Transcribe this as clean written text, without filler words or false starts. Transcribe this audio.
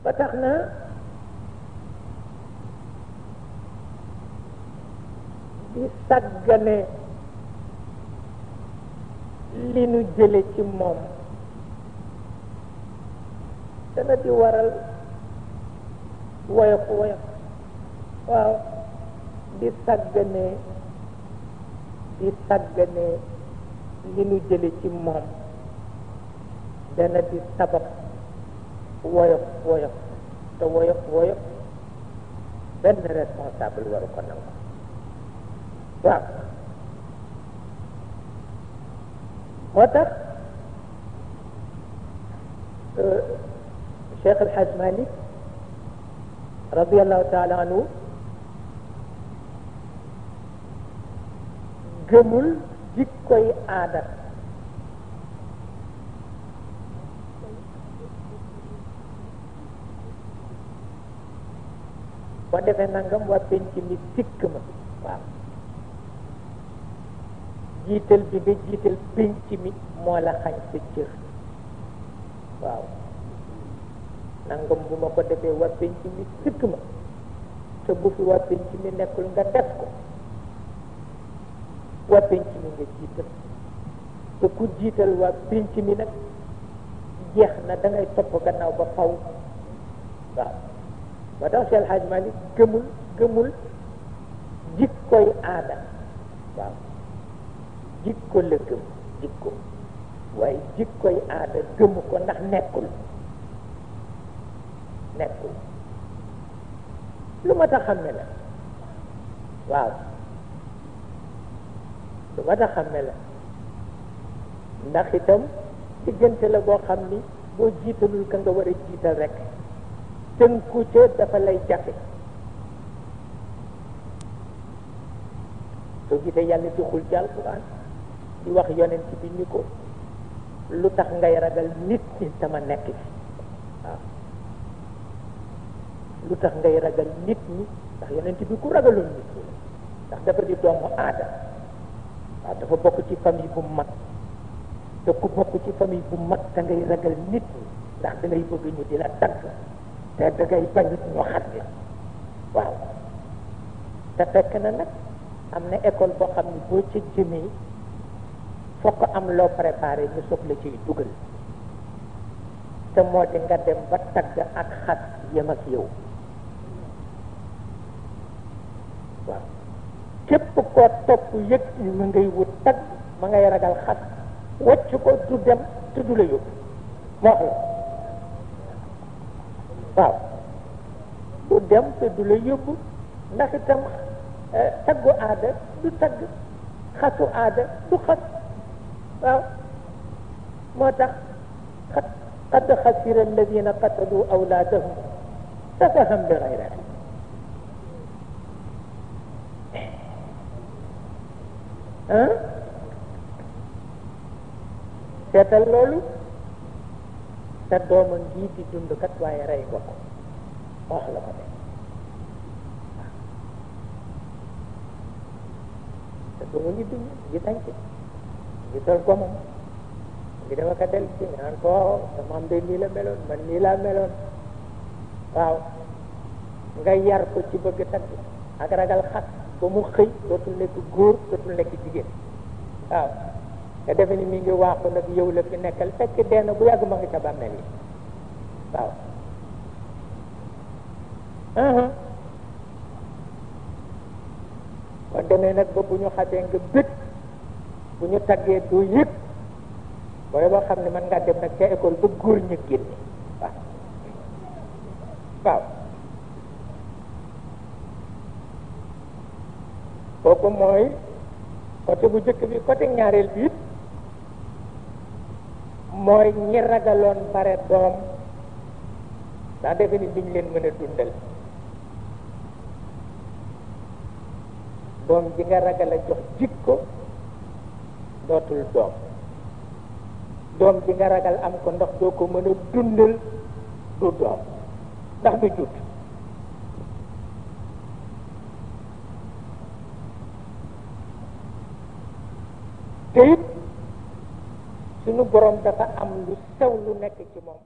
ba tax na di sàggane li nu jële ci moom dana di waral woyof woyof waaw di sàggane li nu jële ci moom dana di sabab woyof woyof te woyof woyof benn responsable waru ko nangu waaw moo tax Cheikh El Hadj Malick radiallahu taala anhu gëmul jikkoy aada boo defee nangam waa penc mi sikk ma waaw jiital bi nga jiital penc mi moo la xañ sa cër waaw nangam bu ma ko defee waa penc mi sikk ma te bu fi waa penc mi nekkul nga def ko waa penc mi nga jiital te ku jiital waa penc mi nag jeex na da ngay topp gannaaw ba faw waaw moo tax Cheikh El Hadj Malick gëmul jikkoy aada waaw jikko la gëm jikko waaye jikkoy aada gëmu ko ndax nekkul lu ma tax xam ne la waaw lu ma tax xam ne la ndax itam diggante la boo xam ni boo jiitalul ka nga war a jiital rek tënku ca dafa lay jafe soo gisee yàlla di xul ci alquran di wax yonent bi ni ko lu tax ngay ragal nit ñi sama nekk ci waaw lu tax ngay ragal nit ñi ndax yonent bi ku ragaloon nit ñi ndax dafa di doomu aada waaw dafa bokk ci famille bu mag te ku bokk ci famille bu mag da ngay ragal nit ñi ndax da ngay bëgg ñu di la tagg te da ngay bañit ñu xat la waaw te fekk na nag am na école boo xam ne boo ca jëmee fokk am loo préparé ñu soog la ciy dugal te moo di nga dem ba tagg ak xas yem ak yow waaw képp koo topp yëg ni ma ngay wut tagg ma ngay ragal xas wacc ko du dem te du la yóbbu moo wax la waaw du dem te du la yóbbu ndax itam taggu aada du tagg xasu aada du xas waaw moo tax qad xasira alladina qatalu awlaadahum safaham bi gayri ilm seetal loolu sa dooma ngi di dund kat waaye rey nga ko wax la ko de sa dooma ngi dund ngi tànk ngi sol ko moom ngi dama ka del ci naan ko sa maam de nii la meloon man nii laa meloon waaw nga yar ko ci bëgg tagg ak ragal xat ba mu xëy dootul nekk góor dootul nekk jigéen waaw nga defe ni mi ngi waaxu nag yow la fi nekkal fekk dee na bu yàgg ma ngi ca bàmmeel yi waaw boo demee nag ba bu ñu xasee nga bëgg bu ñu taggee doo yëg booy boo xam ne mën ngaa dem nag ca école ba góor ñu génne waaw waaw kooku mooy côté bu njëkk bi côté ñaareel bi it mooy ñi ragaloon bare doom daa defe ni duñ leen mën a dundal doom ji nga ragal a jox jikko dootul doom ji nga ragal am ko ndax doo ko mën a dundal du doom ndax du jut te it suñu borom dafa am lu sew lu nekk ci moom